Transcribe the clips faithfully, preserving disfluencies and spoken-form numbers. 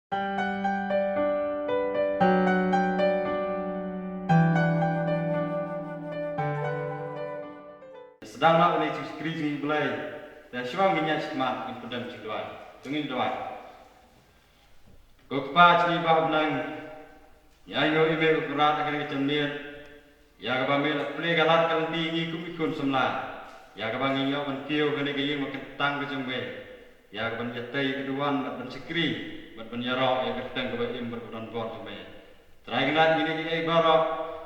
Sdang noh ïa ka jingshakri jong ngi, U Blei. Te shuwa ngin ïaid shakhmat, ngin pyndem jingduwai. To ngin duwai. Ko Kpa jong ngi ba ha bneng, ngi ainguh ïa me ko Kynrad ha kane ka janmiet ïa kaba me la plie ka lad ka lynti ïa ngi kum ki khun samla, ïa kaba ngin ïoh ban kiew ha kane ka ïing ba kyntang ka jong me, ïa kaban ïatei ka duwan bad ban shakri bad ban ïaroh ïa ka kyrteng kaba im bad ba don bor jong me. Trai Kynrad, kine kiei baroh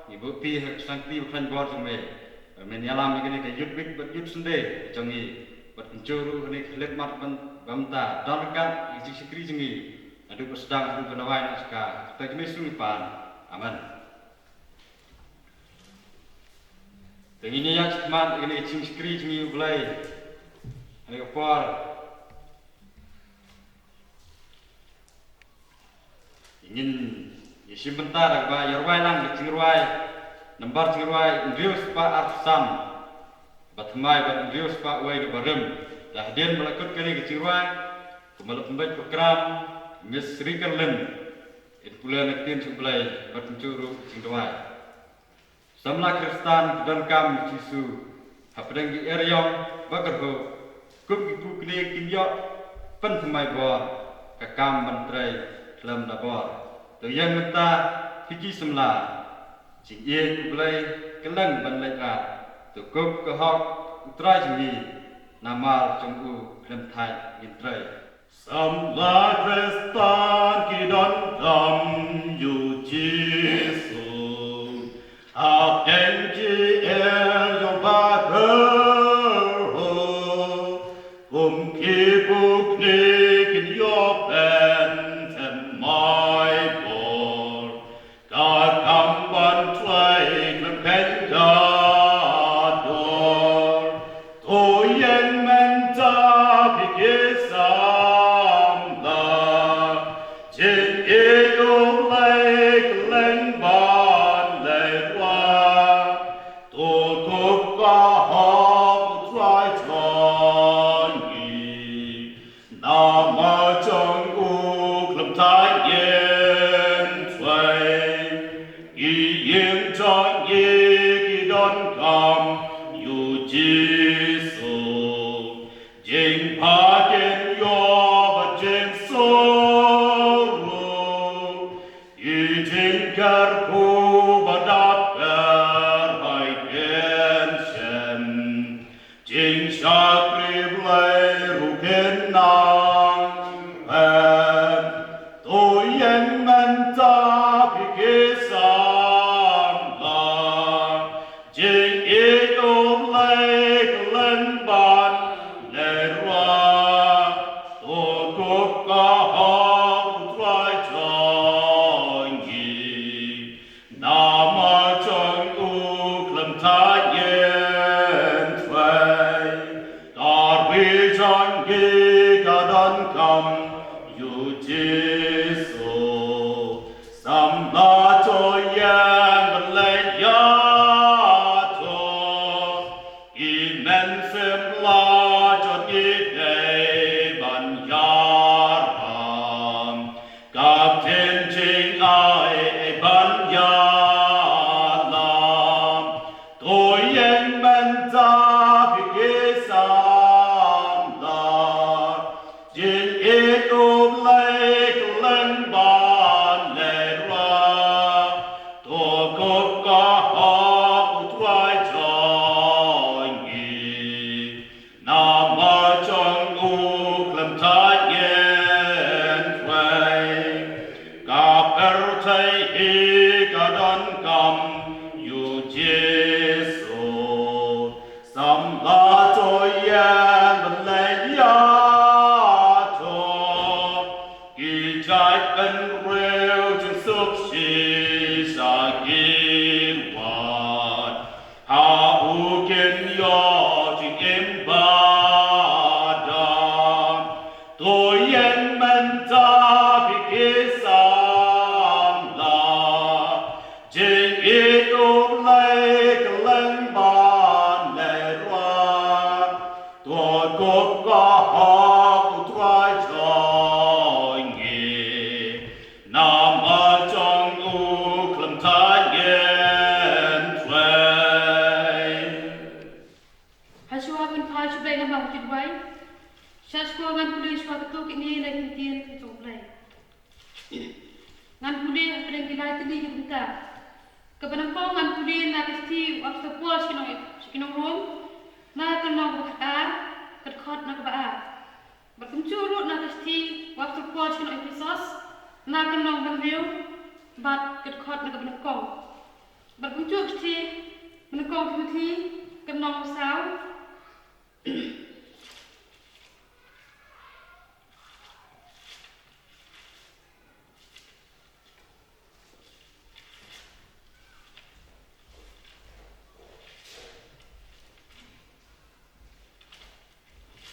ngi buh kti ha ka shangkti ba khlaiñ bor jong me. Ba men ïalam ïa kane ka Youth Week bad Youth Sunday jong ngi, bad kumjuh ruh ha kane ka khlieh mat ba mynta, don ryngkat ïa ka jingshakri jong ngi naduh ba sdang haduh ba la wai noh sha ka. Ha ka kyrteng jong U Jisu ngi pan. Amen. Te ngin ïaid shakhmat ïa kane ka jingshakri jong ngi, U Blei, ha kane ka por. Ngin ïa shim bynta da kaba ïa rwai lang ka jingrwai, nambar jingrwai hynriew spah arphew san, ba thymmai bad hynriew spah wei na barim. Da hadien ba la kut kane ka jingrwai, kumba la pynbeit program, Miss Rikerlin in pule na ka ktien jong U Blei bad kumjuh ruh ka jingduwai. Samla Khristan ki donkam ïa U Jisu, hapdeng ki eriong ba kyrhuh, kum ki bru knieh kin ïoh pynthymmai bor, ka kam ban trei khlem da bor. To ïeng mynta phi ki samla, jingïeit U Blei kylleng ban leit rat. To kup ka hok U Trai jong ngi, namar jong u khlem thait ngin trei. Samla Khristan ki donkam ïa U Jisu, hapdeng ki eriong ba kyrhuh, kum ki bru knieh kin ïoh pynthymmai bor, ka kam ban trei khlem kheiñ ka dor. To ïeng mynta phi ki samla, jingïeit U Blei kylleng ban leit rat. To kup ka hok U Trai jong ngi, namar jong u khlem thait ngin trei. Ki ïing jong ngi ki donkam ïa U Jisu, jingpha kin ïoh bad jingsuk ruh, ki jingkyrkhu ba dap kyrhai kin shem, jingshakri Blei ruh kin nang pep. To ïeng mynta phi ki samla, jingïeit U Blei kylleng ban leit rat. To kup ka hok U Trai jong ngi, namar jong u khlem thait ngin trei. Ka ri jong ngi ka donkam ïa U Jisu, samla to ïeng ban leit ïathuh. Ki mynsiem la jot ngi dei ban ïarap, ka ktien jingai ei ban ïalam. To ïeng mynta phi ki samla, jingïeit U Blei kylleng ban leit rat. To kup ka hok U Trai jong ngi, namar jong u khlem thait ngin trei. Ka pyrthei hi ka donkam ïa U Jisu, samla to ïeng ban leit ïathuh. Ki jait bynriew jingsuk shisha kin wad, ha u kin ïoh jingim ba dap. To ïeng mynta phi ki samla, jingïeit U Blei kylleng ban leit rat. To kup ka hok U Trai jong ngi, Ngan pule hapdeng ki lai tylli ki bynta. Kaba nyngkong ngan pule na ka shithi u Apostol Paul sha ki nong, sha ki nong Rom, na ka lynnong kaba khatar, ka dkhot na kaba ar. Bad kumjuh ruh na ka shithi u Apostol Paul sha ki nong Ephesos, na ka lynnong ba hynriew, bad ka dkhot na kaba nyngkong. Bad kumjuh ka shithi ba nyngkong Timothi, ka lynnong ba saw.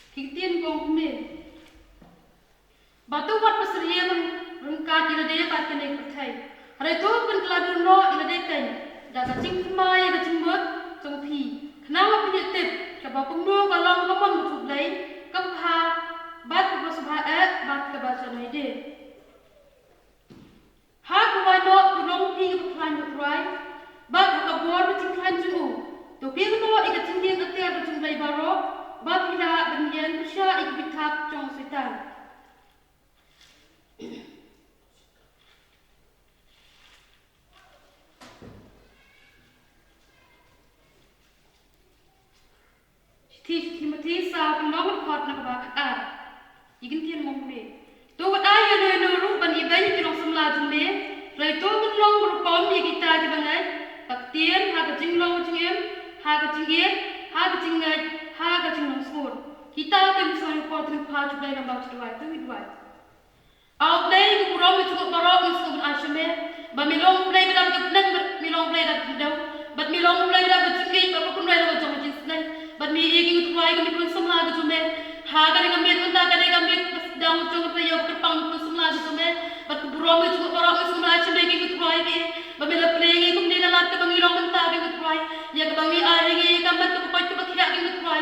Ki ktien kong kmie. Bad to wat pynsyriem ryngkat ïa lade bad kane ka pyrthei. Hynrei to pynkylla dur noh ïa lade keiñ da ka jingthymmai ïa ka jingmut jong phi. Khnang ba phin ïatip kaba kumno ka long ka mon ka jong U Blei, kaba bha bad kaba sngewbha eh bad kaba janai de. Ha kawei noh phi long phi kiba khlaiñ U Trai, bad ha ka bor ka jingkhlaiñ jong u, to kiar noh ïa ka jingïeng atiar ka jong U Blei baroh, ba phi lah ban ïeng pyrshah ïa ki bithap jong u Soitan. Shithi, Shithi Timothi saw, ka lynnong dkhot na kaba khatar. Ïa ki ktien kong kmie. To wat ai ïa no ïa no ruh ban ibeiñ ïa ki long samla jong me. Hynrei to ban long rukom ïa kita kiba ngeit, ka ktien, ha ka jinglong jingim, ha ka jingïeit, ha ka jingngeit, ha ka jinglong sngur. Kita kin sa ïa por tynphai jong U Blei, naba U Trai, to ngi duwai. A U Blei, U Kpa uba long ha ka jong ngi baroh, ngi sngew ban ai sha me ba me long U Blei ba don ha ka bneng, bad me long U Blei ha ka khyndew, bad me long U Blei ba don ha ka jingïeit, bad ba kynroi la ka jong ka jingsneng, bad me ïeit, ko Trai, kum ki khun samla ka jong me. Ha kane ka miet mynta, kane ka miet ka sdang jong ka taïew kyrpang ki khun samla ka jong me, bad U Kpa uba long ha ka jong ngi baroh, ngi sngew ban ai sha me, ko Trai, ba me la plie ïa ngi kumne na lad kaba ngi long mynta, ko Trai, ïa kaba ngi ai ïa ngi ïa ka met kaba koit kaba khiah, ko Trai.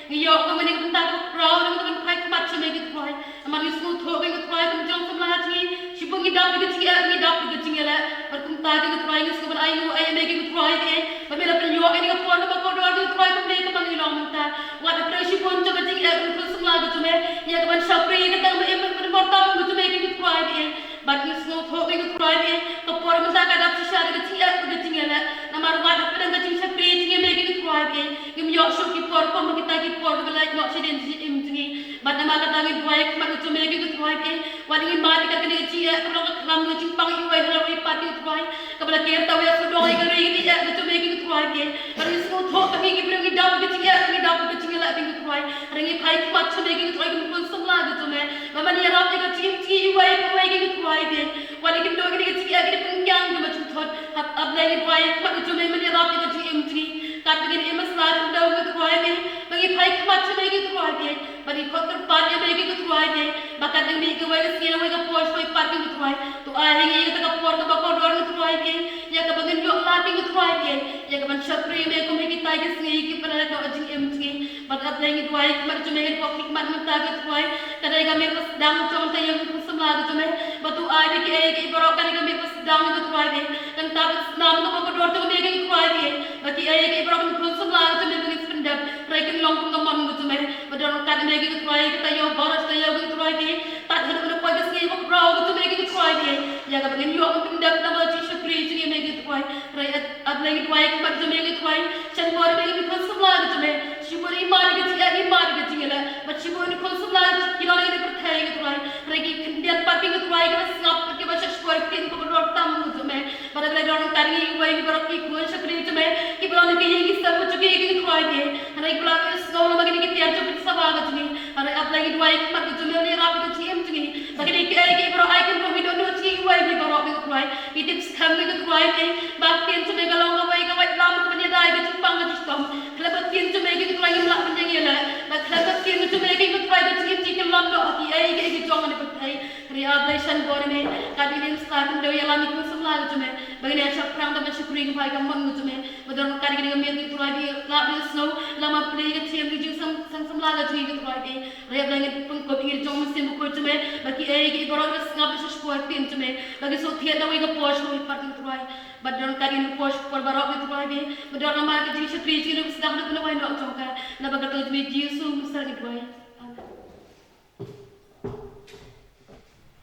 Ngi ïoh kumne mynta kaba khraw, ngi ban phai khmat sha me, ko Trai. Namar ngi sngewthuh, ko Trai, kum ki jong samla jong ngi, shibun ngi dap ïa ka jingeh, ngi dap ïa ka jingeh leh. Bad kumta, ko Trai, ngi sngewbha ban ai nguh ïa me, ko Trai, eh, ba me la pynïoh ïa ngi ka por kaba kordor, ko Trai, kumne kaba ngi long mynta. Wat hapdeng shibun jong ka jingeh ka jong ki khun samla ka jong me, ïa kaban shakri ïa ka tnat ba im bad ba don bor tam ka jong me, ko Trai, eh. Bad ngi sngewthuh, ko Trai, eh, ka por mynta ka dap shisha da ka jingeh, da ka jingeh leh. Namar wat hapdeng ka jingshakri jong ngi ïa me, ko Trai, eh, ngim ïoh shuh ki por kum kita ki por kiba lait noh shadien jingim jong ngi. Bad namar kata ngi duwai ha khmat ka jong me, ko Trai, eh, wat ngim mad ïa kane ka jingeh kaba long ka khlam ka jingpang iwei ha la iwei pat, ko Trai, kaba la ker tang ïa sawdong ïa ka ri ka jingeh ka jong me, ko Trai, eh. Bad ngi sngewthuh ba ngi ki briew ngi dap ïa ka jingeh, ngi dap ïa ka jingeh leh, ko Trai. Hynrei ngi phai khmat sha me, ko Trai, kum ki khun samla ka jong me, ba men ïarap ïa ka jingim jong ngi iwei pa iwei, ko Trai, eh. Wat la kim don kine ki jingeh, kine ki pynkiang kiba jynthut, hap, A Blei, ngi duwai ha khmat ka jong me, men ïarap ïa ka jingim jong ngi. Katba ngin im ha sla khyndew, ko Trai, eh, ba ngi phai khmat sha me, ko Trai, eh, ba ngi khot kyrpad ïa me, ko Trai, eh, ba katba ngi mih kawei ka sngi na kawei ka por sha kawei pat, ko Trai, to ai ha ngi kata ka por kaba kordor, ko Trai, eh, ïa kaba ngin ïoh lad, ko Trai, eh, ïa kaban shakri ïa me kum ha kita ki sngi kiba la lait noh ha jingim jong ngi. Bad A Blei, ngi duwai ha khmat ka jong me, ngi pok ha khmat mynta, ko Trai, ka dei ka miet ba sdang jong ka taïew ka jong ki khun samla ka jong me, ba to ai ba kiei kiei baroh, kane ka miet ba sdang, ko Trai, eh, kan tap ïa ka snam kaba kordor jong me, ko Trai, eh, ba kiei kiei baroh ki khun samla ka jong me ba ngin sa pyndep, hynrei kin long kum ka mon ka jong me. Ba don ryngkat ïa me, ko Trai, ha ka taïew baroh shi taïew, ko Trai, eh, tad haduh ban poi ka sngi ba khraw ka jong me, ko Trai, eh, ïa kaba ngin ïoh ban pyndep namar ka jingshakri jong ngi ïa me, ko Trai. Hynrei A Blei, ngi duwai ha khmat ka jong me, ko Trai, shan bor ïa me kum ki khun samla ka jong me. Shibun ngi mad ïa ka jingeh, ngi mad ïa ka jingeh leh. Bad shibun ki khun samla ki don ha kane ka pyrthei, ko Trai, hynrei ki khyndiat pat, ko Trai, kiba sngap bad kiba shahshkor ïa ka ktien kaba kordor tam ka jong me. Bad A Blei, don ryngkat ïa ngi iwei iwei baroh ki khun shakri jong me, kiba don ha ki ïing ki sem ka jong ki, ko Trai, eh, hynrei kiba la sngew lem ha kine ki tiar jong ka sahwa ka jong ngi. Hynrei A Blei, ngi duwai ha khmat ka jong me, men ïarap ïa ka jingim jong ngi. Ba kine kiei kiei baroh ai kynruh, ngi dohnud jong ngi iwei iwei baroh, ko Trai. Ngi tip skhem, ko Trai, eh, ba ka ktien jong me ka long kawei ka waitlam kaban ïada ïa ka jingpang ka jingshitom. Khlem ka ktien jong me, ko Trai, ngim lah ban ïeng ïaleh. Bad khlem ka ktien jong me, ko Trai, ka jingim jong ngi kan lyngngoh ha kiei kiei ki jong kane ka pyrthei. Hynrei A Blei, shan bor ïa me, katba ngin im ha sla khyndew, ïalam ïa ki khun samla ka jong me, ba ngin ïa shaphrang da ban shakri, ko Trai, ha ka mon ka jong me. Ba don ryngkat ïa kane ka miet, ko Trai, ba lah ban sngew, lah ban plie ïa ka jingim ka jingseng, seng samla ka jong ngi, ko Trai, eh. Hynrei A Blei, ngi pynkup ïa ngi da ka jong u Mynsiem Bakhuid jong me, ba kiei kiei baroh kiba sngap bad shahshkor ïa ka ktien jong me, ba kin sngewthuh da kawei ka por sha kawei pat, ko Trai. Bad don ryngkat ïa kane ka por sha ka por baroh, ko Trai, eh, ba don namar ka jingshakri jong ngi ruh ba sdang haduh ban wai noh jong ka. Naba ka kyrteng jong me Jisu Khrist ngi duwai. Amen.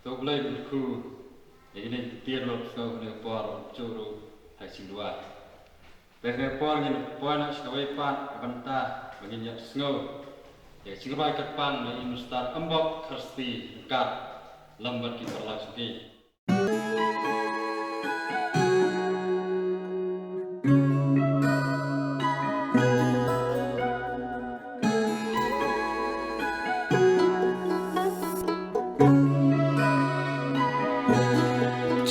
To U Blei un kyrkhu Ïa kine ki ktien ruh sngew ha kane ka por, ruh shuh ruh ha ka jingduwai. Te ha kane ka por ngin poi noh sha kawei pat ka bynta ba ngin ïa sngew ïa ka jingrwai kyrpang na i Mister Embok Kharsti Kar lem bad ki paralok jong ki.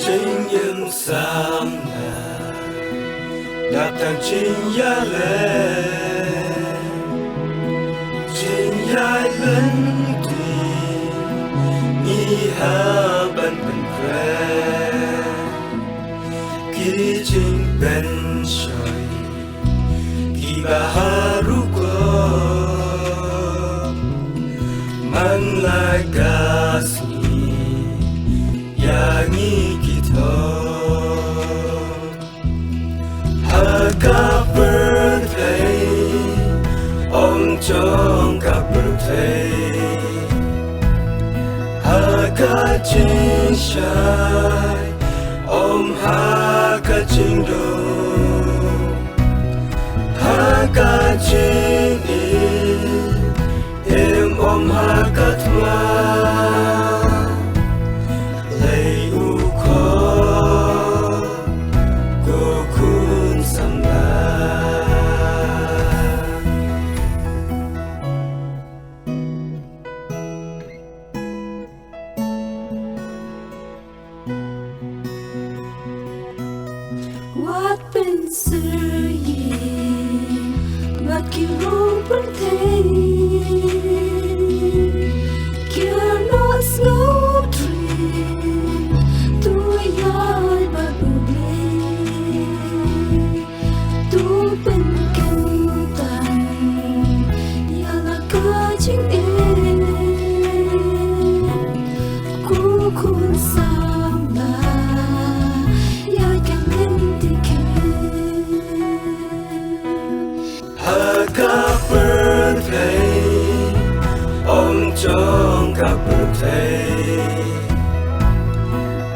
Jingim samla, dap tang jingïaleh, jingïaid lynti, ngi hap ban pynkhreh ki jingpynshoi kiba harum ko. Man la ka sngi ïa ngi ki thong ha ka pyrthei, ong jong ka pyrthei, ha ka jingshai, ong ha ka jingdum, ha ka jingim, im ong ha ka thma. Lei u khor, ko khun samla. Wat pynsyrïeh bad ki rong pyrthei, kiar noh sngewthuh, to ïaid bad U Blei. To pynkyntang ïa la ka jingim, ko khun samla, ïa ka lynti khyndiat. Ha ka pyrthei, ong jong ka pyrthei,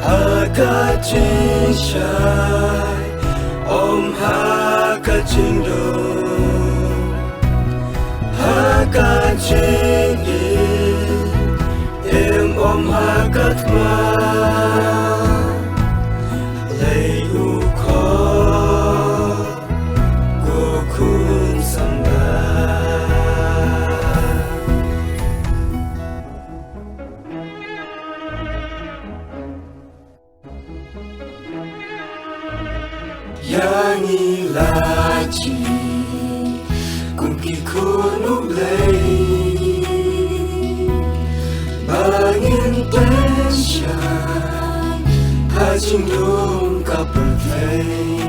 ha ka jingshai, ong ha ka jingdum, ha ka jingim, im ong ha ka thma. Lei u khor, ko khun samla. Ïa ngi la jia kum ki khun U Blei, ba ngin pynshai ha jingdum ka pyrthei.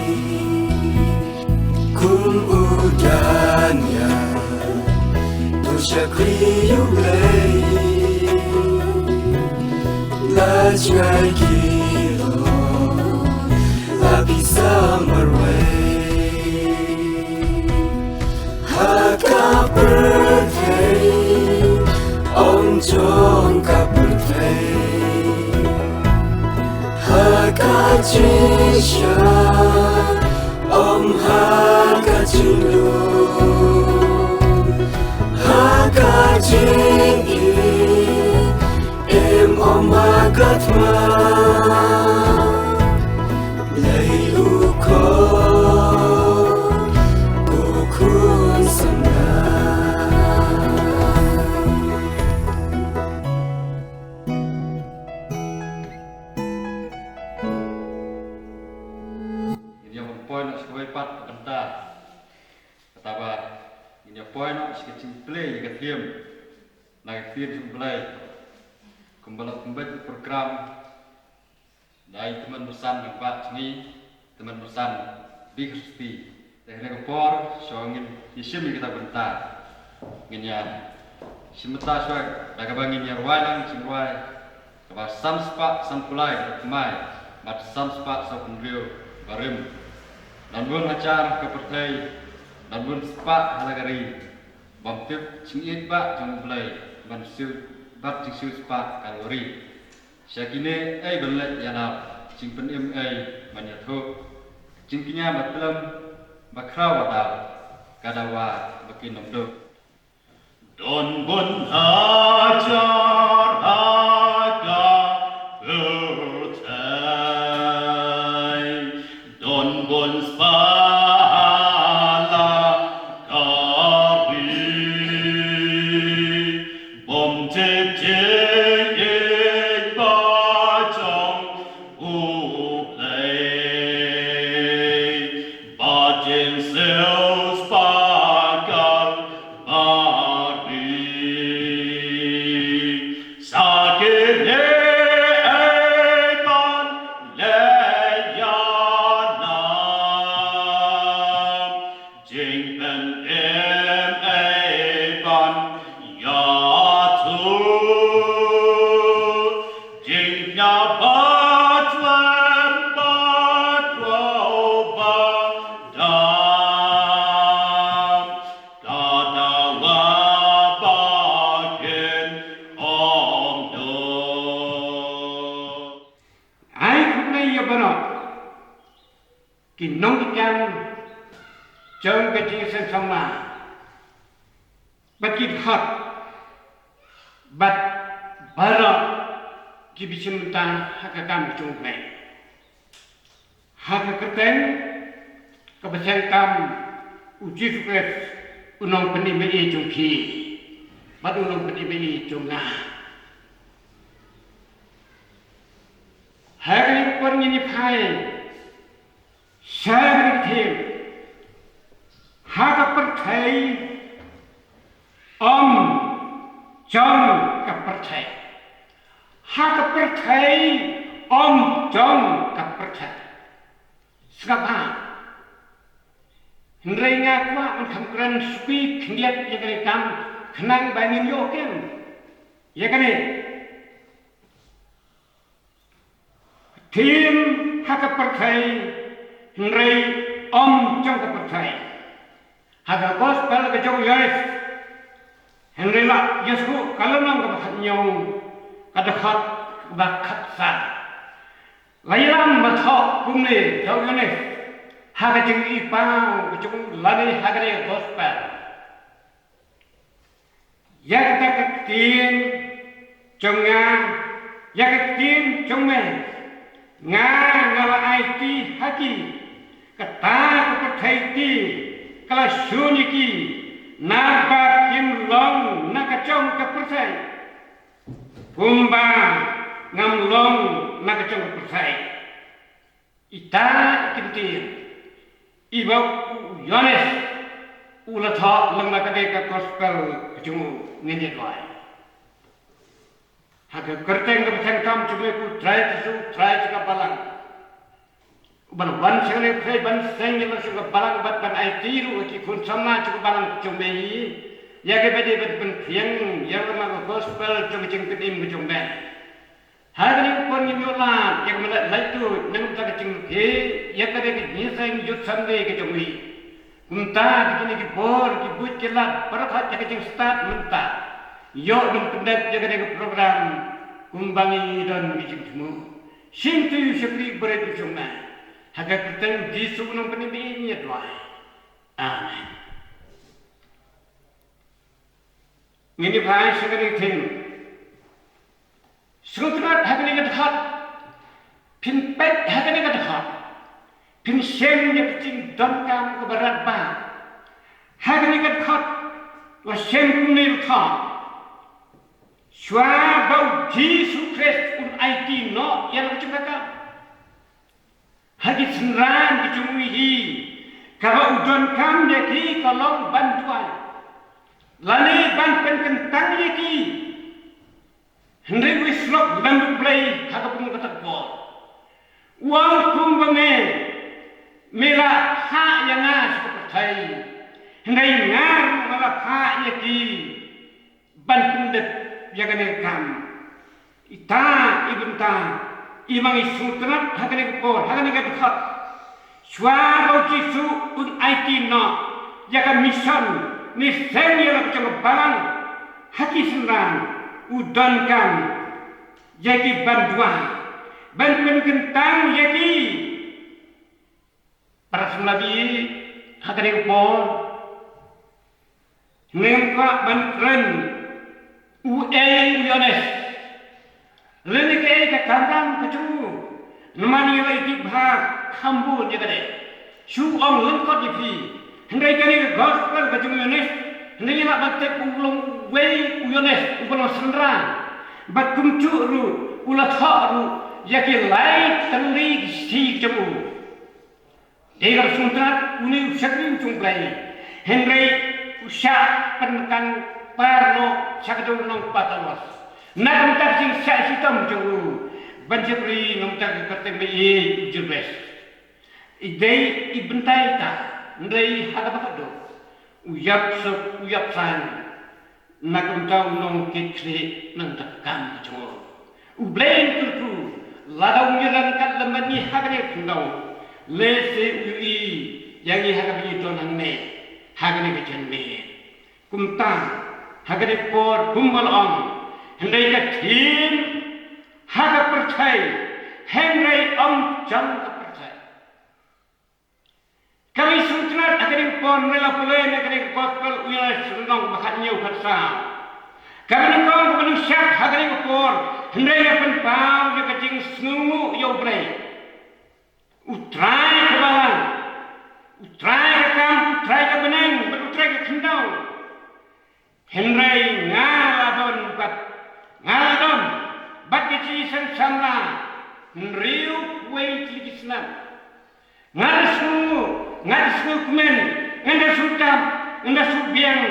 Kum u Daniel, to shakri ïa U Blei, la jngai ki lor, la pisa marwei. Ha ka pyrthei, ong jong ka pyrthei, ha ka jingshai, ong ha ka jingdum, ha ka jingim, im ong ha ka thma. Lei u khor, ko khun samla. Ngin ïa poi noh sha kawei pat ka bynta. Kata ba ngin ïa poi noh sha ka jingplie ïa ka ktien, na ka ktien jong U Blei. Kumba la pynbeit ïa ka program da i tymmen basan jong Bah jong ngi, tymmen basan Bikharsti. Te ha kane ka por shuwa ngin ïa shim ïa kata ka bynta, ngin ïa shim bynta shuwa da kaba ngin ïa rwai lang ka jingrwai kaba san spah sanphew lai ka thymmai bad san spah sawphew hynriew barim. Don bun hajar ka pyrthei, don bun spah ha la ka ri, bym tip jingïeit Bah jong U Blei, ban siew bad jingsiew spah ka ri. Sha kine ei ban leit ïalap, jingpynim ei ban ïathuh, jingkñia ba tlem, ba khraw ba dap, ka dawa ba kin ym duh. Don bun hajar ha ka pyrthei, don bun spah ha la ka ri, bym tip jingïeit ba jong U Blei, ba jingsiewspah ka bari. Sa kine ei ban leit ïalap, jingpynim ei ban ïathuh, jingkñia ba tlem ba khraw ba dap, ka dawa ba kin ym duh. Ai khublei ïa baroh ki nongkitkam jong ka Jingïaseng Samla, bad ki dkhot, bad baroh kiba shim bynta ha ka kam jong U Blei. Ha ka kyrteng kaba seng tam U Jisu Khrist, U Nongpynim ba ïeit jong phi bad U Nongpynim ba ïeit jong nga. Ha kane ka por ngin ïa phai sha kane ka theme, ha ka pyrthei ym jong ka pyrthei. Ha ka pyrthei ym jong ka pyrthei. Sngap bha. Hynrei nga kwah ban kham kren suki khyndiat ïa kane ka kam khnang ba ngin ïoh kem ïa kane. Theme ha ka pyrthei, hynrei ym jong ka pyrthei. Ha ka gospel ka jong u Ïoannis, hynrei la ïohsngew ka lynnong kaba khathynñiew, ka dkhot kaba khatsan. La ïalam ba thoh kumne da u Ïoannis ha ka jingïohi paw ka jong u lane ha kane ka gospel. Ïa kata ka ktien jong nga, ïa ka ktien jong me, nga, nga la aiti ha ki. Kata ka pyrthei te ka la shun ïa ki, naba kim long na ka jong ka pyrthei, kumba ngam long na ka jong ka pyrthei. Ita i kyntien iba u Ïoannis u la thoh lyngba kane ka gospel ka jong u, ngin ïa duwai. Ha ka kyrteng kaba seng tam jong me ko Trai Jisu, Trai jong ka balang, uba la wan sha kane ka pyrthei ban seng ïa la jong ka balang bad ban aiti ruh ïa ki khun samla jong ka balang jong me hi ïa kiba dei ban pynphriang ïa la ka gospel jong ka jingpynim ka jong me. Ha kane ka por ngin ïoh lad ïa ka mala lait tuid na ka bynta ka jingpynim ïa kane ka Jingïaseng Youth Sunday ka jong ngi. Kumta da kine ki bor, ki buit ki lad baroh ïa ka jingstad mynta, ïoh ban pyndep ïa kane ka program kumba ngi don ngi jingthmu. Shim tu ïa u shakri barit u jong me. Ha ka kyrteng Jisu u Nongpynim ba ïeit ngi ïa duwai. Amen. Ngin ïa phai sha kane ka theme. Sngewtynnat ha kane ka dkhot. Phin peit ha kane ka dkhot, phin shem ïa ka jingdonkam kaba radbah. Ha kane ka dkhot la shem kumne, la thoh, shuwa ba u Jisu Khrist un aiti noh ïa la ka jong ka kam ha ki synran ki jong u hi, kaba u donkam ïa ki ka long ban duwai lane ban pynkyntang ïa ki. Hynrei u ïasyllok lem bad U Blei ha kaba bun kata ka por. U ong, kumba me, me la phah ïa nga sha ka pyrthei, hynrei nga ruh nga la phah ïa ki ban pyndep ïa kane ka kam. Ita i bynta iba ngi sngewtynnat ha kane ka por, ha kane ka dkhot. Shuwa ba u Jisu un aiti noh ïa ka mission ne seng ïa la ka jong ka balang ha ki synran, u donkam ïa ki ban duwai, ban pynkyntang ïa ki. Para samla baieit, ha kane ka por ngim kwah ban kren uei u Ïoannis. Lane kaei ka kamram ka jong u. Namar ngi la ïohi bha kham bun ïa kane. Shu ong lyngkot ïa phi. Hynrei kane ka gospel ka jong u Ïoannis, hynrei ngi lah ban tip u long uwei u Ïoannis uba long synran. Bad kumjuh ruh u la thoh ruh ïa ki lai tylli ki shithi ki jong u. Dei kaba sngewtynnat, une u shakri u jong U Blei, hynrei u shah pynkan par noh sha ka dong nong Pataros. Na ka bynta ka jingshah shitom jong u, ban shakri na ka bynta ka kyrteng baieit u Jabez. I dei i bynta ita, hynrei ha kaba khatduh u ïap suk, u ïap san. Na ka bynta u nongkitkhlieh na ka bynta ka kam ka jong u. U Blei un kyrkhu lada u ïalam kat lem bad ngi ha kane ka khyndew. Lehse u ïohi ïa ngi ha kaba ngi don hangne, ha kane ka janmiet. Kumta ha kane ka por kumba la ong, hynrei ka thim ha ka pyrthei, hynrei ym jong ka pyrthei. Kaba sngewtynnat ha kane ka por, hynrei la pule na kane ka gospel u Ïoannis lynnong ba khathynñiew khatsaw. Kaba nyngkong kaba nyngshap ha kane ka por, hynrei la pynpaw ïa ka jingsngewnguh ïa U Blei. U Trai ka balang, U Trai ka kam, U Trai ka bneng bad U Trai ka khyndew. Hynrei nga la don bad, nga la don bad ka jingsngewsih samla hynriewphew wei tylli ki snem. Nga da sngewsih, nga da sngewkmen, nga da sngewthuh, nga da sngewbiang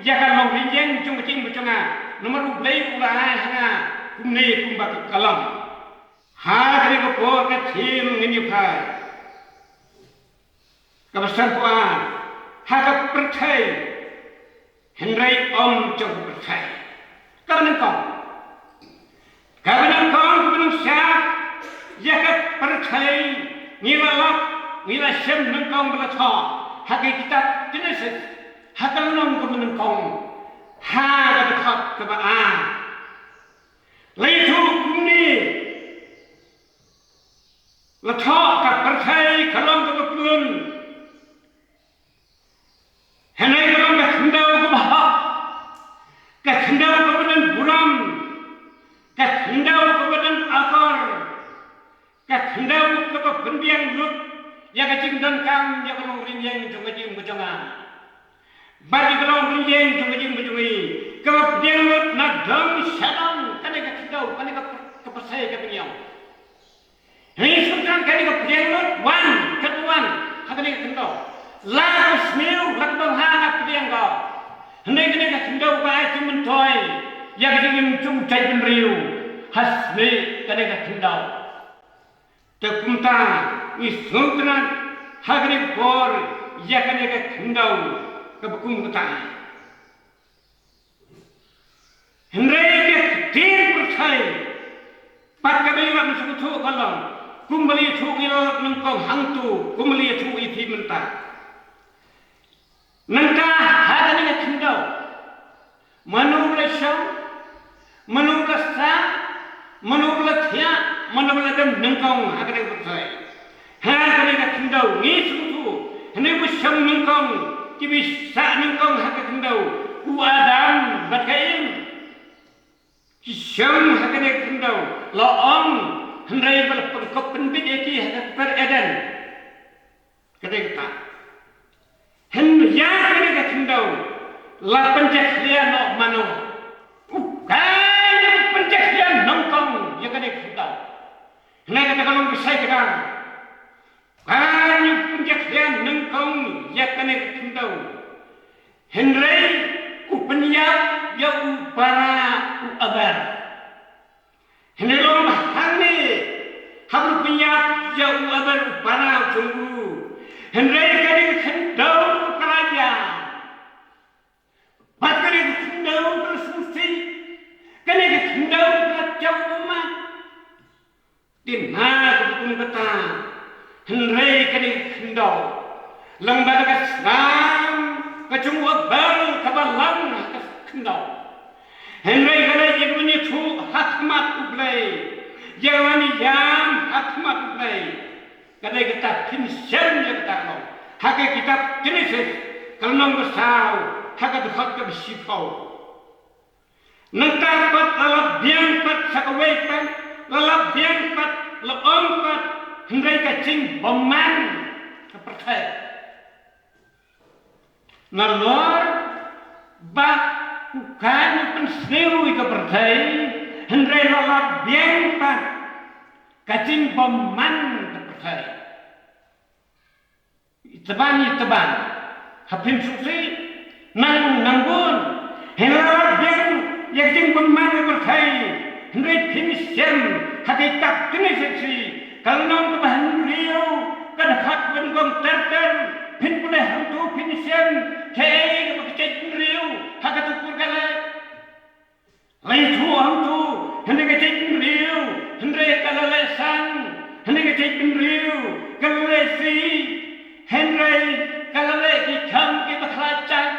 ïa ka longrynïeng jong ka jingim jong nga. Namar U Blei u la ai ha nga kumne kumba ka long. Ha kane ka por ka thim ngin ïa phai. Kaba sanphew ar, ha ka pyrthei, hynrei ym jong ka pyrthei. Kaba nyngkong, kaba nyngkong, kaba nyngshap ïa ka pyrthei, ngi la lap, ngi la shem nyngkong ba la thoh ha ka kitab Jenesis, ha ka lynnong kaba nyngkong, ha ka dkhot kaba ar. La ïathuh kumne. La thoh ka pyrthei ka long kaba pyllun. Hynrei ka long ka khyndew kaba hok. Ka khyndew kaba don burom. Ka khyndew kaba don akor. Ka khyndew kaba pynbiang lut ïa ka jingdonkam ïa ka longrynïeng jong ka jingim ka jong nga. Bad ïa ka longrynïeng jong ka jingim ka jong ngi kaba pynbiang lut na dong sha dong, kane ka khyndew, kane ka pyrthei kaba ngi ïoh. Hynrei sngewthuh kane ka pdiang lut wan, kat wan ha kane ka khyndew. La ka sniew, la ka bang ha nga pdiang ka. Hynrei kane ka khyndew ka ai jingmyntoi ïa ka jingim jong u jaitbynriew ha snieh kane ka khyndew. Te kumta ngi sngewtynnat ha kane ka por ïa kane ka khyndew kaba kum kata. Hynrei ka ktien pyrthei pat kaba ngi la sngewthuh ka long kumba la ïathuh ïa ngi nyngkong hangto, kumba la ïathuh ïa phi mynta. Nangta ha kane ka khyndew, mano ba la shong, mano ba la sah, mano ba la thiah, mano ba la dem nyngkong ha kane ka pyrthei. Ha kane ka khyndew ngi sngewthuh, hynrei ba shong nyngkong, kiba sah nyngkong ha ka khyndew, u Adam bad ka Im. Ki shong ha kane ka khyndew, la ong, hynrei ba la pynkop pynbit ïa ki ha ka kper Eden. Kane kata. Hynrei ïa kane ka khyndew la pynjakhlia noh mano. U Kain u pynjakhlia nyngkong ïa kane ka khyndew. Hynrei kata ka long ka sai ka dang. Kain u pynjakhlia nyngkong ïa kane ka khyndew. Hynrei u pynïap ïa u para u Abel. Hynrei long ba hangne haba u pynïap ïa u Abel u para jong u. Hynrei kane ka khyndew ka la ïap. Bad kane ka khyndew ka la sngewsih. Kane ka khyndew ka la jaw ummat. Te na ka bynta kata, hynrei kane ka khyndew, lyngba ka snam ka jong u Abel kaba long ha ka khyndew. Hynrei kane ka jingmyntoi ha khmat U Blei, ïa wan ïam ha khmat U Blei. Ka dei kata phin shem ïa kata ka long. Ha ka kitab Genesis ka lynnong ba saw, ha ka dkhot kaba shiphew. Nangta pat la lap biang pat sa kawei pat, la lap biang pat, la ong pat, hynrei ka jingbymman ka pyrthei. Nalor ba u kan u pynsniew ïa ka pyrthei, hynrei la lap biang pat ka jingbymman ka pyrthei. Itban itban, ha phin sngewsih nang nang bun, hynrei la lap biang ïa ka jingbymman ka pyrthei, hynrei phin shem ha ka kitab Genesis ka lynnong kaba hynriew, ka dkhot ba nyngkong ter ter, phin pule hangto phin shem kaei kaba ka jaitbynriew ha kato ka por ka leh. La ïathuh hangto, hynrei ka jaitbynriew, hynrei ka la leh sang, hynrei ka jaitbynriew ka la leh sih, hynrei ka la leh ki kam kiba khlaiñ jait.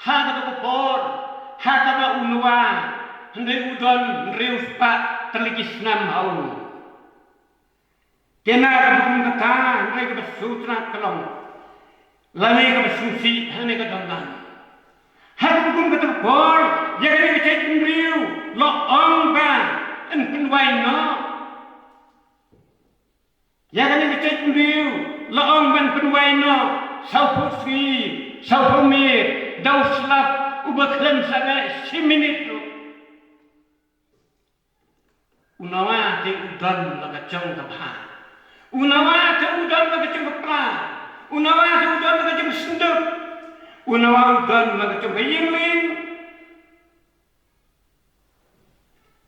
Ha kato ka por, ha kaba u Noah, hynrei u don hynriew spah tylli ki snem ha u. Te na kaba kum kata, hynrei kaba sngewtynnat ka long, lane kaba sngewsih, hynrei ka don lang. Ha kaba kum kata ka por, ïa kane ka jaitbynriew la ong ba yn pynwai noh. Ïa kane ka jaitbynriew la ong ban pynwai noh sawphew sngi, sawphew miet, da u slap uba khlem sa leh shi minit ruh. U Noah te u don la ka jong ka bha. U Noah te u don la ka jong ka pla. U Noah te u don la ka jong ka synduk. U Noah u don la ka jong ka ïing lieng.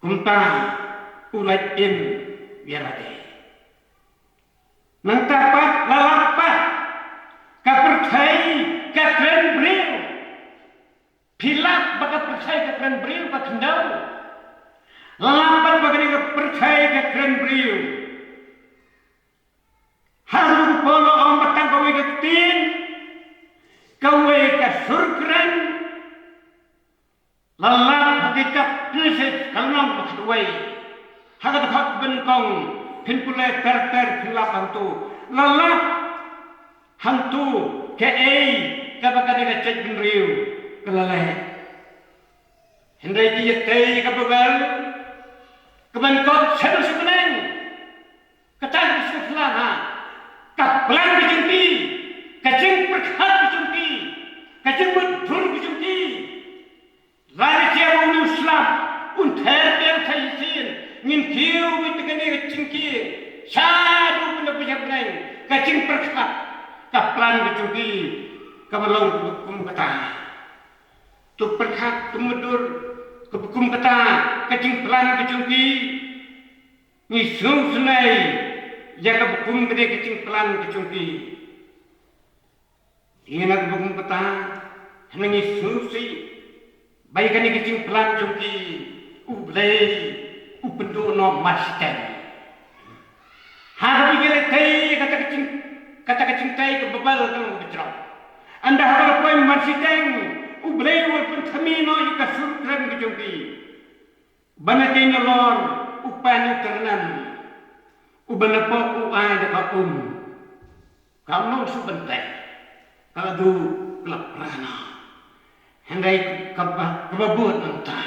Kumta u lait im ïa lade. Nangta pat la lap pat ka pyrthei ka kren briew. Phi lap ba ka pyrthei ka kren briew, ba khyndew. La lap pat ba kane ka pyrthei ka kren briew. Ha ruh ka por la ong ba tang kawei ka ktien, kawei ka sur kren. La lap ha ka kitab Genesis ka lynnong ba khatwei, ha ka dkhot ba nyngkong, phin pule ter ter phin lap hangto. La lap hangto kaei kaba kane ka jaitbynriew ka la leh. Hynrei ki ïatei ka Baibl, ka ban kot shaduh sha bneng. Kata ka sngewsih ha ka plan ka jong ki, ka jingpyrkhat ka jong ki, ka jingmutdur ka jong ki. Lada jia ba une u slap un ther biang sa shisien, ngin kiew beit da kane ka jingkieng shaduh ban da pynjah bneng. Ka jingpyrkhat, ka plan ka jong ki kaba long kaba kum kata. To pyrkhat, to mutdur kaba kum kata ka jingplan ka jong ki. Ngi sngewsynei ïa kaba kum kane ka jingplan ka jong ki. Ïa kaba kum kata, hynrei ngi sngewsih ba ïa kane ka jingplan jong ki, U Blei u pynduh noh marshiteng. Ha kaba ïa leh tei kata ka jing, kata ka jingtei ka Baibl ka long kaba jrong. Ynda haba la poi marshiteng, U Blei u la pynthame noh ïa ka sur kren ka jong ki. Ba na tei nalor u pan u tyrnem, uba na pop u ai da ka um. Kam long shu ban tei, ka la duh ka la pra noh. Hynrei kaba, kaba bud nangta,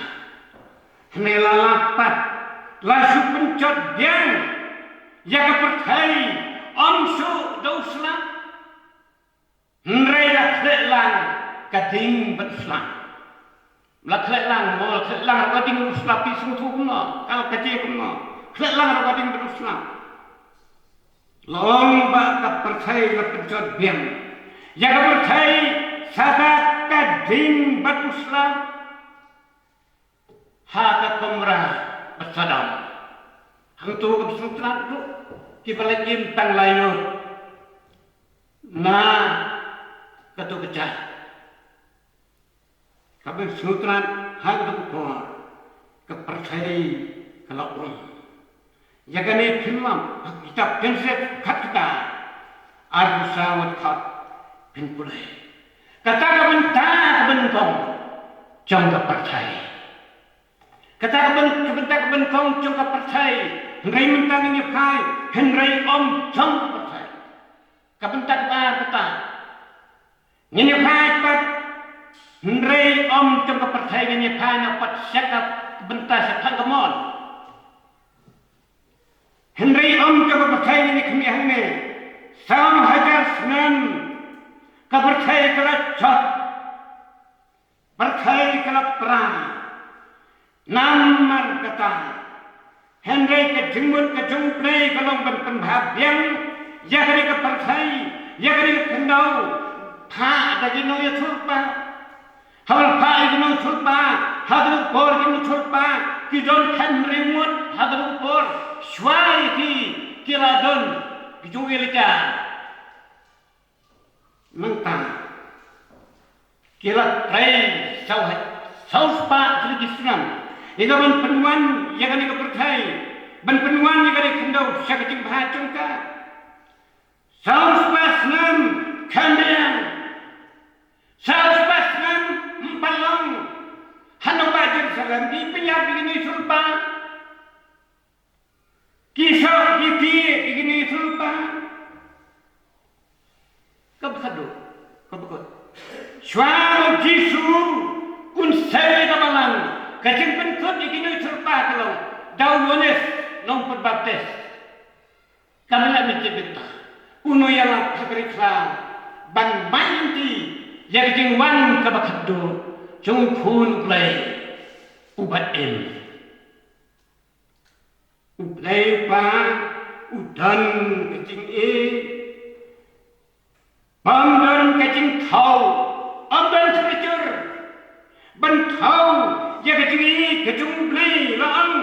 hynrei la lap pat, la shu pynjot biang ïa ka pyrthei, ym shuh da u slap. Hynrei la khleh lang ka ding bad u slap. La khleh lang, mo, la khleh lang ruh ka ding bad u slap, phi sngewthuh kumno, ka la ka jia kumno. Khleh lang ruh ka ding bad u slap. La ong ba ka pyrthei la pynjot biang ïa ka pyrthei sa da ka ding bad u slap. Ha ka Gomorrah bad Sodom. Hangto ka sngewtynnat ruh kiba la im tang lai ngut na kato ka jaka. Kaba sngewtynnat ha kato ka por ka pyrthei ka la um. Ïa kane phin lap ha kitab Genesis khatkhyndai, arphew saw bad khat, phin pule. Kata ka bynta kaba nyngkong jong ka pyrthei. Kata ka byn-, ka bynta ka banyngkong jong ka pyrthei, hynrei mynta ngin ïa phai, hynrei ym jong ka pyrthei. Ka bynta kaba ar kata. Ngin ïa phai pat, hynrei ym jong ka pyrthei, ngin ïa phai noh pat sha ka bynta shaphang ka mon. Hynrei ym jong ka pyrthei, ngin ïa khmih hangne. Saw hajar snem ka pyrthei ka la jot. Pyrthei ka la prai. Namar kata, hynrei ka jingmut ka jong U Blei ka long ban pynbha biang ïa kane ka pyrthei, ïa kane ka khyndew, phah da ki nongïathuhlypa. Haba la phah ïa ki nongïathuhlypa, ha kane ka por ki nongïathuhlypa ki don khathynriew ngut, ha kane ka por shuwa ïa ki, ki la don ki jong u Elijah. Mynta ki la trei saw, saw spah tylli ki snem ïa ka ban pynwan ïa kane ka pyrthei, ban pynwan ïa kane ka khyndew sha ka jingbha jong ka. Saw spah snem kham biang. Saw spah snem ym pat long. Hano ba Jerusalem ki pynïap ïa ki nongïathuhlypa. Ki shoh ki tied ïa ki nongïathuhlypa. Kaba khadduh, kaba kut. Shuwa ba u Jisu un sei ïa ka balang, ka jingpynkut ïa ki nongïathuhlypa ka long da u Ïoannis nongpynbaptis. Ka mih la mih tbit ta. Uno ïalap ha ka ri khlaw ban bai lynti ïa ka jingwan kaba khadduh jong u Khun U Blei uba im. U Blei Kpa u don ka jingïeit. Bym don ka jingthaw, ym don shuh ka jur ban thaw ïa ka jingïeit ka jong U Blei la ong.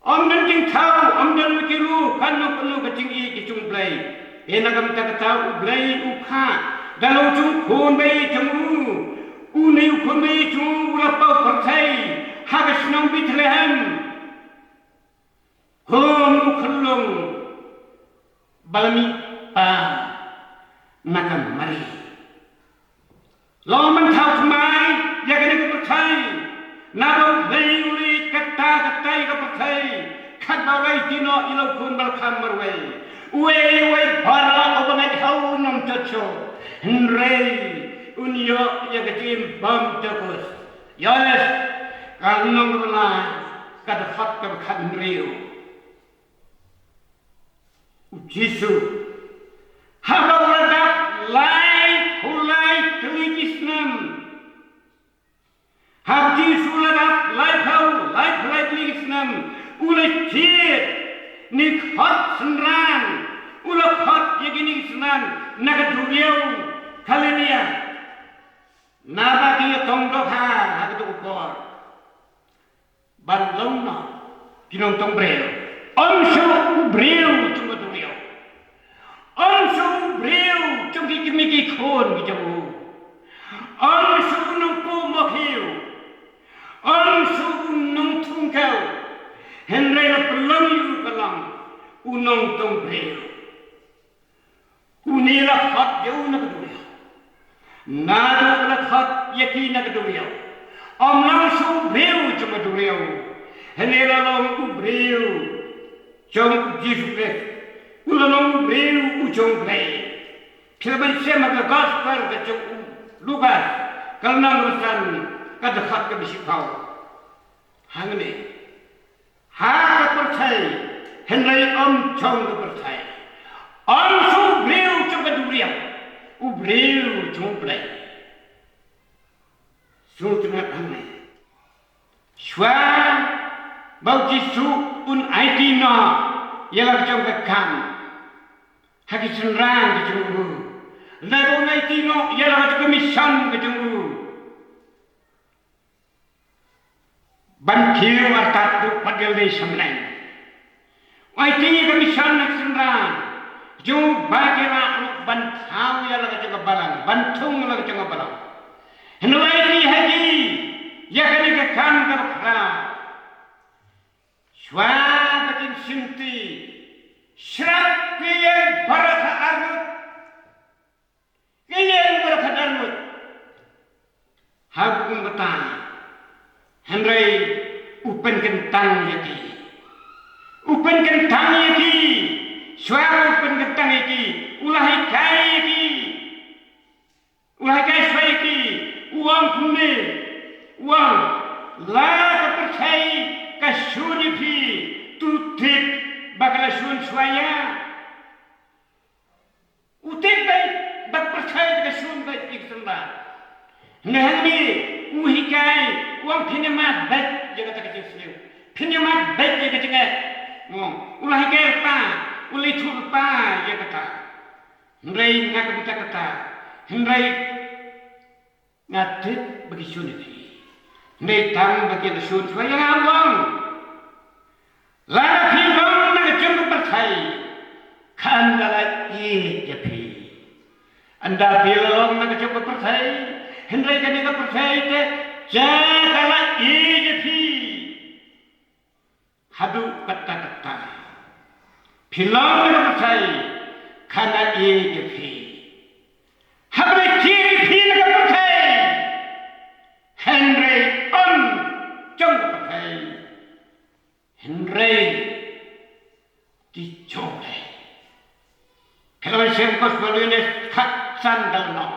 Ym don jingthaw, ym don ki ruh kano kano ka jingïeit ka jong U Blei. Te na ka bynta kata U Blei u phah da la u jong u Khun ba ïeit jong u. Une u Khun ba ïeit jong u u la paw pyrthei ha ka shnong Bethlehem. Kum u khyllung ba la mih pat na ka Mari. Long ban thaw thymmai ïa kane ka pyrthei. Naba U Blei u leit katta katta ïa ka pyrthei, katba u la aiti noh ïa la u Khun ba la kham marwei. Uwei uwei baroh uba ngeit ha u un ym jot shuh, hynrei un ïoh ïa ka jingim bymjukut. Ïoannis ka lynnong kaba lai, ka dkhot kaba khathynriew. U Jisu haba u la dap laiphew lai tylli ki snem. Haba u Jisu u la dap laiphew, laiphew lai tylli ki snem, u la jied ne khot synran, u la khot ïa kine ki synran na ka duriaw Galilaïa. Naba ki ïatong dohkha ha kato ka por ban long noh ki nongtong briew. Ym shuh u briew jong ka duriaw. Ym shuh u briew jong ki kmie ki khun ki jong u. Ym shuh u nongpop mokhiew. Ym shuh u nongthung kew. Hynrei la pynlong ïa u ka long u nongtong briew. Une la khot ïa u na ka duriaw. Naduh ba la khot ïa ki na ka duriaw, ym long shuh u briew jong ka duriaw, hynrei la long u briew jong u Jisu Khrist. U la long u briew u jong U Blei. Phi lah ban shem ha ka gospel ka jong u Lukas, ka lynnong kaba san, ka dkhot kaba shiphew. Hangne ha ka pyrthei, hynrei ym jong ka pyrthei. Ym shuh u briew jong ka duriaw, u briew jong U Blei. Sngewtynnat hangne. Shuwa ba u Jisu un aiti noh ïa la ka jong ka kam ha ki synran ka jong u, lada un aiti noh ïa la ka jong ka mission ka jong u, ban kiew artat ruh pat ïa lade sha bneng. U aiti ïa ka mission na ki synran jong u ba ki lah ruh ban thaw ïa la ka jong ka balang, ban thung ïa la ka jong ka balang. Hynrei u aiti ha ki ïa kane ka kam kaba khraw. Shuwa ba kin shim ti, shrap ki ïeng baroh khatar ngut. Ki ïeng baroh khatar ngut. Ha u kum kata, pynkyntang ïa ki. U pynkyntang ïa ki. Shuwa u pynkyntang ïa ki, u la hikai ïa ki. U la hikai shuwa ïa ki. U ong kumne. U ong, la ka pyrthei ka shun ïa phi, to tip ba ka la shun shuwa ïa nga. U tip beit ba ka pyrthei ka shun beit ïa ka symbai. Hynrei hangne u hikai, u ong phin ïa mad beit ïa kata ka jingsniew. Phin ïa mad beit ïa ka jingeh. Mo, u la hikai lypa, u la ïathuh lypa ïa kata. Hynrei na ka bynta kata, hynrei nga tip ba ki shun ïa phi. Hynrei tang ba ki la shun shuwa ïa nga, u ong. Lada phi long na ka jong ka pyrthei, khan nga la ïeit ïa phi. Ynda phi la long na ka jong ka pyrthei, hynrei kane ka pyrthei te, sha ka la ïeit ïa phi. Haduh katta katta. Phi long na ka pyrthei, khan nga ïeit ïa phi. Haba la jied ïa phi na ka pyrthei, hynrei ym jong ka pyrthei. Hynrei ki jong me. Ka long shem Gospel Yohanes khatsan dal no.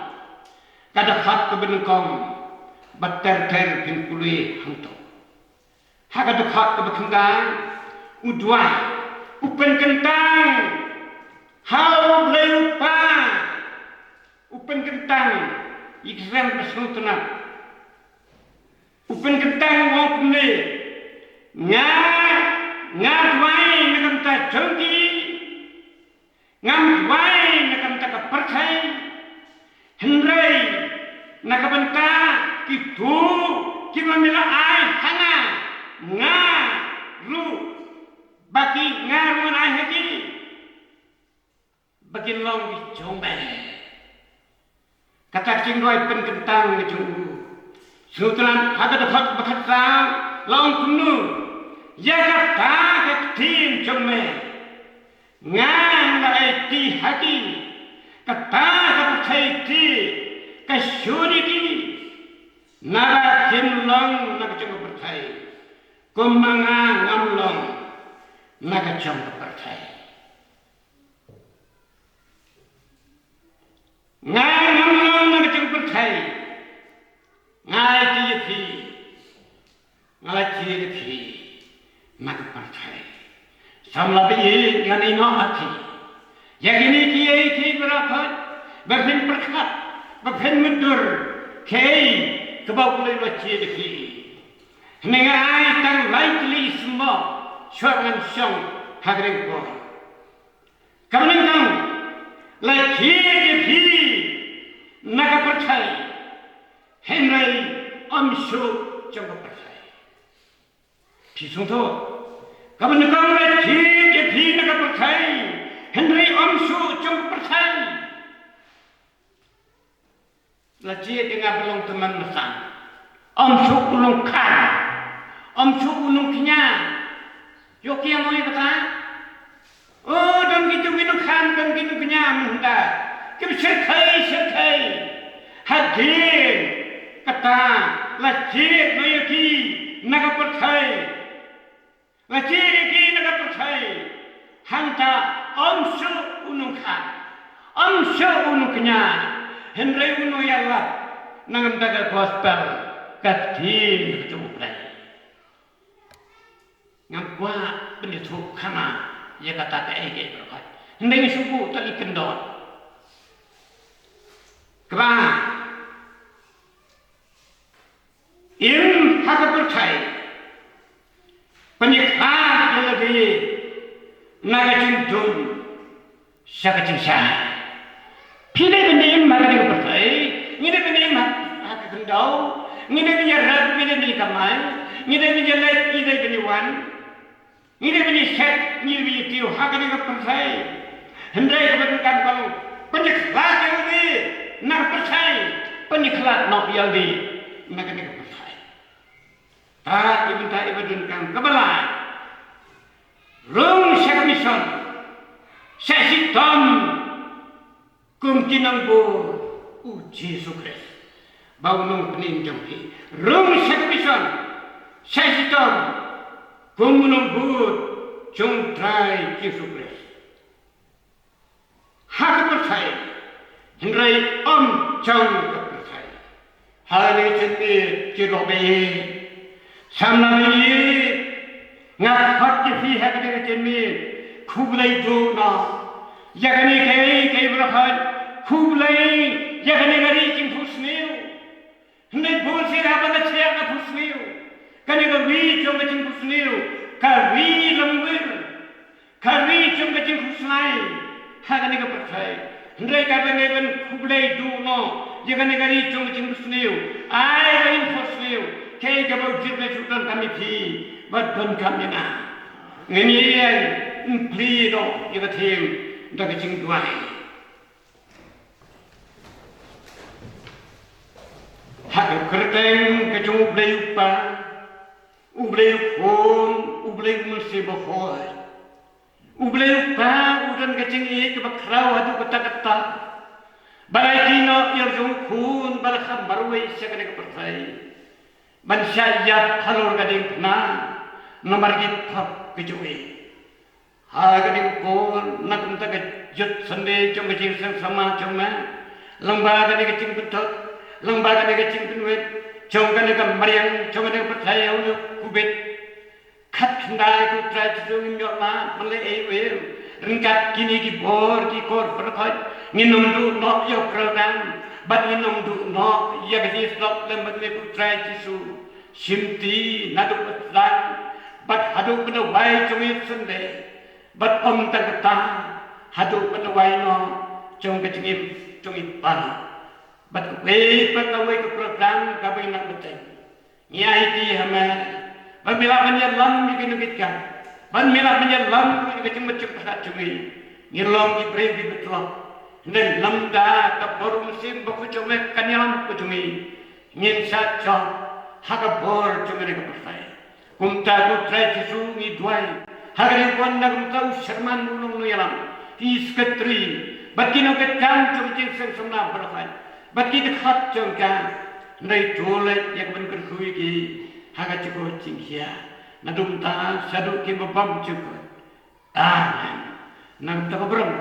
Ka dkhot kaba nyngkong bad ter ter phin pule hangto. Ha ka dkhot kaba khyndai, u duwai, u pynkyntang ha U Blei U Kpa. U pynkyntang ïa ki kren ba sngewtynnat. U pynkyntang u ong kumne, nga, nga duwai na ka bynta jong ki, ngam duwai na ka bynta ka pyrthei, hynrei na ka bynta kito kiba me la ai ha nga, nga ruh, ba ki, nga ruh ngan ai ha ki. Ba kin long ki jong me. Kata ka jingduwai pynkyntang ka jong u. Sngewtynnat ha ka dkhot ba khatsaw la ong kumno. Ïa kata ka ktien jong me. Nga nga la ai ti ha ki. Kata ka pyrthei te ka shun ïa ki. Naba kin long na ka jong ka pyrthei. Kumba nga ngam long na ka jong ka pyrthei. Nga ngam long na ka jong ka pyrthei. Nga ai ti ïa phi. Nga la jied ïa phi na ka pyrthei. Samla ba ïeit ngan ïehnoh ha phi. Ïa kine kiei kiei baroh khoit ba phin pyrkhat, ba phin mutdur, kaei kaba U Blei u la jied ïa phi. Hynrei nga ai tang lai tylli i symboh shuwa ngan shong ha kane ka por. Kaba nyngkong, la jied ïa phi na ka pyrthei, hynrei ym shuh jong ka pyrthei. Phi sngewthuh? Kaba nyngkong, la jied ïa phi na ka pyrthei, hynrei ym shuh jong ka pyrthei. La jied ïa nga ba long tymmen basan. Ym shuh u nongkhan. Ym shuh u nongkñia. Ïoh kieng ïa kata. O, don kito ki nongkhan, don ki nongkñia mynta. Kiba shyrkhei, shyrkhei. Hadien kata la jied noh ïa ki na ka pyrthei. La jied ïa ki na ka pyrthei. Hangta ym shuh u nongkhan. Ym shuh u nongkñia. Hynrei u nongïalap na ka bynta ka gospel. Ka ktien ka jong U Blei. Ngam kwah ban ïathuh khana ïa kata kaei kaei baroh khoit. Hynrei ngi sngewthuh tang i kyndon. Kaba im ha ka pyrthei, pynïakhlad ïa lade na ka jingdum sha ka jingshai. Phi dei ban im ha kane ka pyrthei, ngi dei ban im ha, ha ka khyndew, ngi dei ban ïarap, ngi dei ban ïakamai, ngi dei ban ïaleit, ngi dei ban ïawan. Ngi dei ban ïashet, ngi dei ban ïatiew ha kane ka pyrthei. Hynrei kaba donkam ka long, pynïakhlad ïa lade na ka pyrthei, pynïakhlad noh ïa lade na kane ka pyrthei. Ta i bynta iba donkam kaba lai. Rung sha ka mission, sa shitom kum ki nongbor u Jisu Khrist ba u nongpynim jong phi. Rung sha ka mission, sa shitom Kum u nongbud jong u Trai Jisu Khrist. Ha ka pyrthei, hynrei ym jong ka pyrthei. Ha kane ka jingmut, ki rong ba ïeit, samla ba ïeit, nga khot ïa phi ha kane ka jingmut, khublei duh noh ïa kane kaei kaei baroh, khublei ïa kane ka ri jingphohsniew. Hynrei bun sien haba la shah ka phohsniew, kane ka ri jong ka jingphohsniew, ka ri langwir, ka ri jong ka jingkhuslai ha kane ka pyrthei. Hynrei kaba ngi ban khublei duh noh ïa kane ka ri jong ka jingphohsniew, ai ka jingphohsniew, kaei kaba U Jisu Khrist u donkam ïa phi bad donkam ïa nga. Ngin ïa ïeng, ngin plie noh ïa ka ktien da ka jingduwai. Ha ka kyrteng ka jong U Blei U Kpa, U Blei U Khun, U Blei U Mynsiem Bakhuid. U Blei U Kpa u don ka jingïeit kaba khraw haduh katta katta, ba la aiti noh ïa u jong u Khun ba la kham marwei sha kane ka pyrthei, ban shah ïap halor ka diengphna namar ki pop ki jong ngi. Ha kane ka por, na ka bynta ka Youth Sunday jong ka jingseng samla jong me, lyngba kane ka jingpynthut, lyngba kane ka jingpynwit jong kane ka mariang, jong kane ka pyrthei ha une u Covid, khatkhyndai, ko Trai Jisu, ngin ïoh lad ban leh ei ei ryngkat kine ki bor ki kor baroh. Ngin ym duh noh ïa u program, bad ngin ym duh noh ïa ka jingsnoh lem bad me, ko Trai Jisu. Shimti naduh ba sdang bad haduh ban da wai jong ka Youth Sunday, bad ym tang katta, haduh ban da wai noh jong ka jingim jong ngi baroh. Bad kawei pa kawei ka program kaba ngi nang bteng, ngi aiti ha me ba me lah ban ïalam ïa kino ki kam, ba me lah ban ïalam ïa ka jingmut jingpyrkhat jong ngi. Ngi long ki briew kiba tlot, hynrei lymda ka bor U Mynsiem Bakhuid jong me kan ïalam ka jong ngi, ngin shah jop ha ka bor jong kane ka pyrthei. Kumta, ko Trai Jisu, ngi duwai ha kane ka por na ka bynta u chairman, u nongïalam, ki secretary, bad ki nongtrei kam jong ka jingseng samla baroh, bad ki dkhot jong ka. Hynrei to leit ïa ka ban kyrkhu ïa ki ha ka jingkoit jingkhiah, naduh mynta shaduh kiba bym jukut. Amen. Na ka bynta ka burom.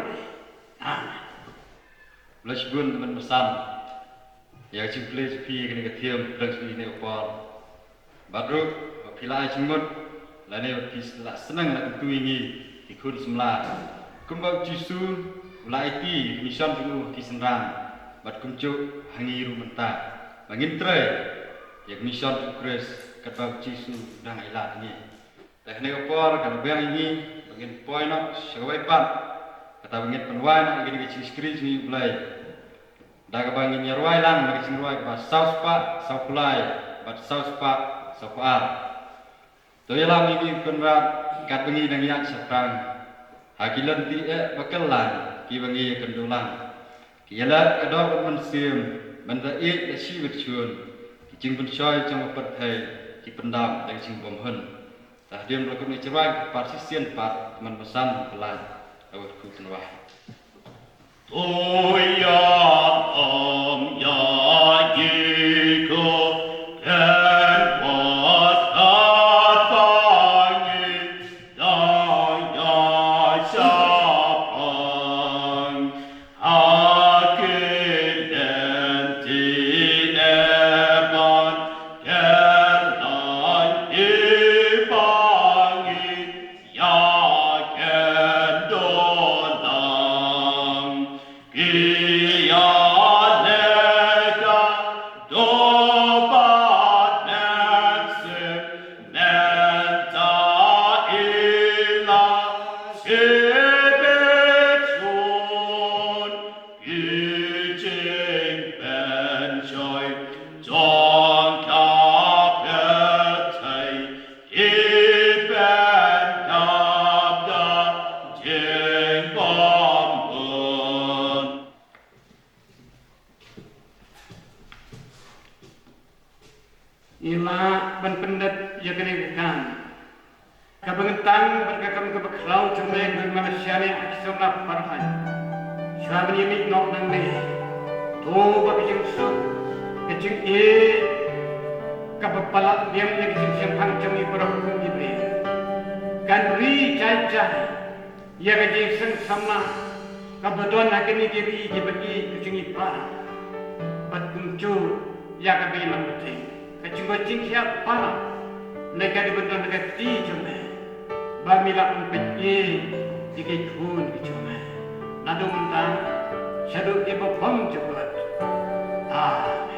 Amen. Khublei shibun, Tymmen Basan, ïa ka jingplie jong phi ïa kane ka theme, khublei shibun ïa kane ka por. Bad ruh ba phi la ai jingmut lane ba phi la sneng la kyntu ïa ngi ki khun samla. Kumba U Jisu u la aiti ïa ka mission jong u ha ki synran, bad kumjuh ha ngi ruh mynta, ba ngin trei ïa ka mission jong U Khrist katba U Jisu u dang ailad ïa ngi. Te ha kane ka por ka la biang ïa ngi ba ngin poi noh sha kawei pat, kata ba ngin pynwai noh ïa kane ka jingshakri jong ngi ïa U Blei, da kaba ngin ïa rwai lang na ka jingrwai kaba saw spah saw phew lai bad saw spah saw phew ar. To ïalam ïa ngi, ko Kynrad, katba ngi dang ïaid shaphrang ha ki lynti eh ba kyllaiñ kiba ngi ïakynduh lang. Ki ïaleh ka doh bad mynsiem ban da ïeit da shi bad shun, ki jingpynshoi jong ka pyrthei ki pyndap da ka jingbymhun. Te hadien ba la kut ngi jingrwai, ngi kyrpad shisien pat, Tymmen Basan, pynlait, la wat kut pynwai. To ïalam ïa ngi, ko Kynrad, katba ngi dang ïaid shaphrang ha ki lynti eh ba kyllaiñ kiba ngi ïakynduh lang. Ki ïaleh ka doh bad mynsiem, mynta i la shi bad shun. Ki jingpynshoi jong ka pyrthei ki pyndap da jingbymhun. Ngi lah ban pyndep ïa kane ka kam kaba ngin tang bad ka kam kaba khraw jong me, ko Manasseh, ha ki samla baroh. Shuwa ban ïa mih noh nangne, to ba ka jingsuk, ka jingïeit kaba palat biang ïa ka jingshemphang jong ngi baroh kum ki briew. Kan ri jai jai ïa ka jingseng samla kaba don ha kine ki ri kiba ïeit ka jong ngi para, bad kumjuh ïa kaba ïalam bteng ka jingkoit jingkhiah para, na ka dei ban don ka kti jong me, ba me lah ban peit ïa ki khun ki jong me. Naduh mynta shaduh ki babang jukut. Amen.